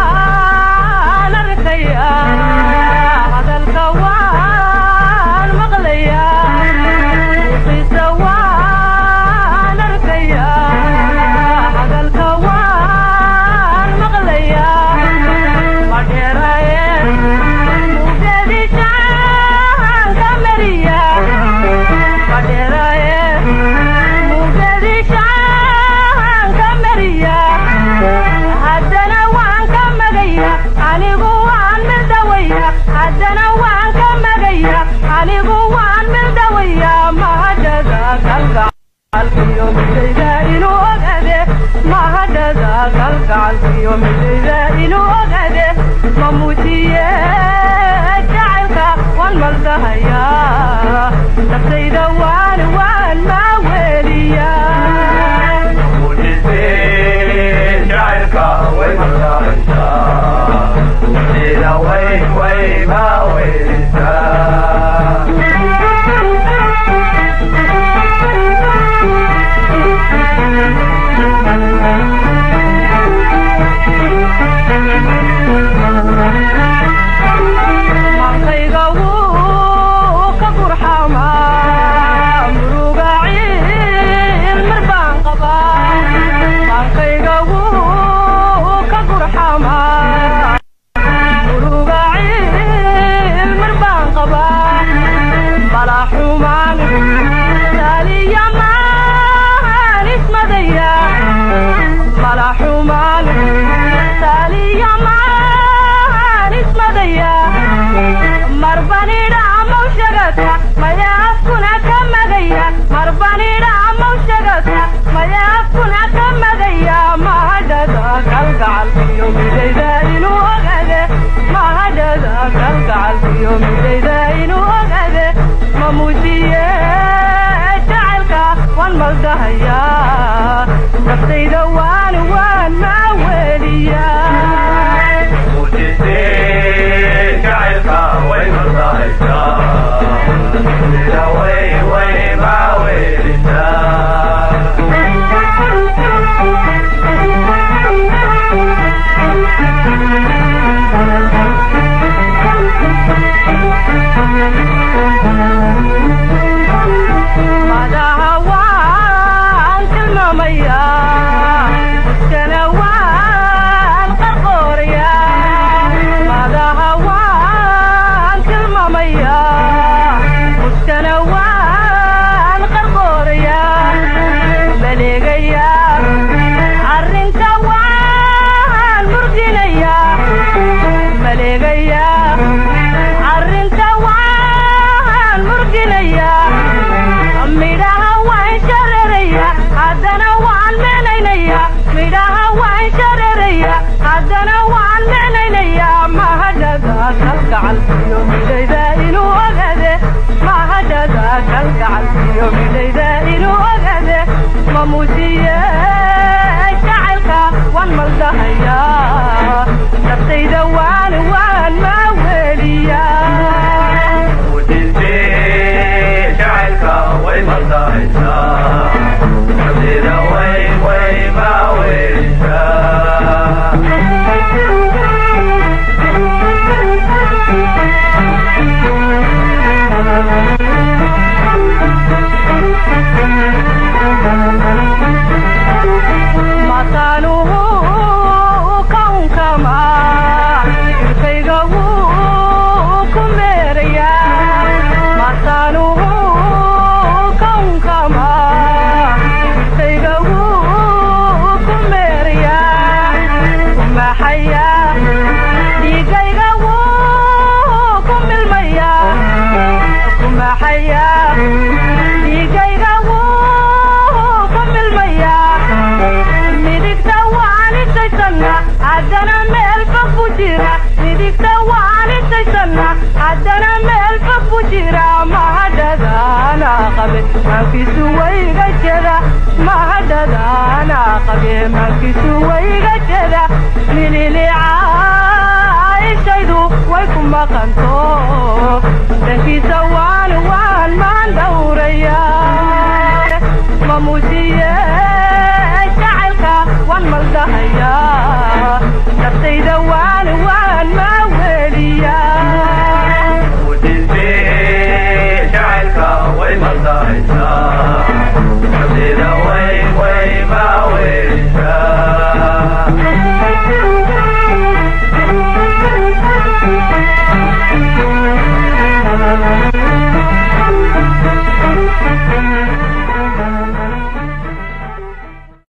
Waan arkayaa, hadalka waan maqlayaa. Muuqiisa waan arkayaa, hadalka waan maqlayaa. Ma dheeraye mugeedishaan ka mariya, ma dheeraye mugeedishaan ka mariya. Haddana waan ka magaya, anigu waan mildawaya. Haddana waan ka magaya, anigu waan mildawaya. Mahadhada kalgacalkiyo midayda inuu ogade, mahadhada kalgacalkiyo midayda inuu ogade. Ma muujiye jacaylka, waan maldahayaa. Naftayda waan maaweliyaa. Jacaylka way maldahaysaa, naftayda way maawelisaa. Mankayga wuu ka gurxamaa muruga, ciil mar baan qabaa. Mankayga wuu ka gurxamaa muruga, ciil mar baan qabaa. Mala xumaan taaliyamaan ismadaya, mala xumaan taaliyamaan ismadaya. Marbanidha mawshagata maya afkuna ka magaya, marbanidha mawshagata maya afkuna ka magaya. Mahadhada kalgacalkiyo midayda inuu ogade, mahadhada kalgacalkiyo midayda inuu ogade. Ma muujiye jacaylka, waan maldahayaa. Naftayda waan maaweliyaa. Jacaylka way maldahaysaa, naftayda way maawelisaa. Madaha waan tilmaamayaa, iskana waan qarqoorayaa. Madaha waan tilmaamayaa, iskana waan qarqoorayaa. Maleegayaa arrinta, waan murginayaa. Maleegayaa arrinta, waan murginayaa. Midhaha waan shareeraya, haddana waan micnaynaya. Midhaha waan shareeraya, haddana waan micnaynaya. Mahadhada kalgacalkiyo midayda inuu ogade, mahadhada kalgacalkiyo midayda inuu ogade. Ma muujiye jacaylka, waan maldahayaa. Naftayda waan maaweliyaa. Jacaylka way maldahaysaa, naftayda way maawelisaa. Mataanuhu kawnkama irkayga wuu ku meerayaa. Mataanuhu kawnkama irkayga wuu ku meerayaa. Kumaxayaa dhiigayga wuu ku milmayaa, kumaxayaa dhiigayga wuu ku milmayaa. Midigta waan isaysana, haddana meel fog bu jira. Midigta waan isaysana, haddana meel fog bu jira. Mahadhadana qabe maankiisu wayga jeda, mahadhadana qabe maankiisu wayga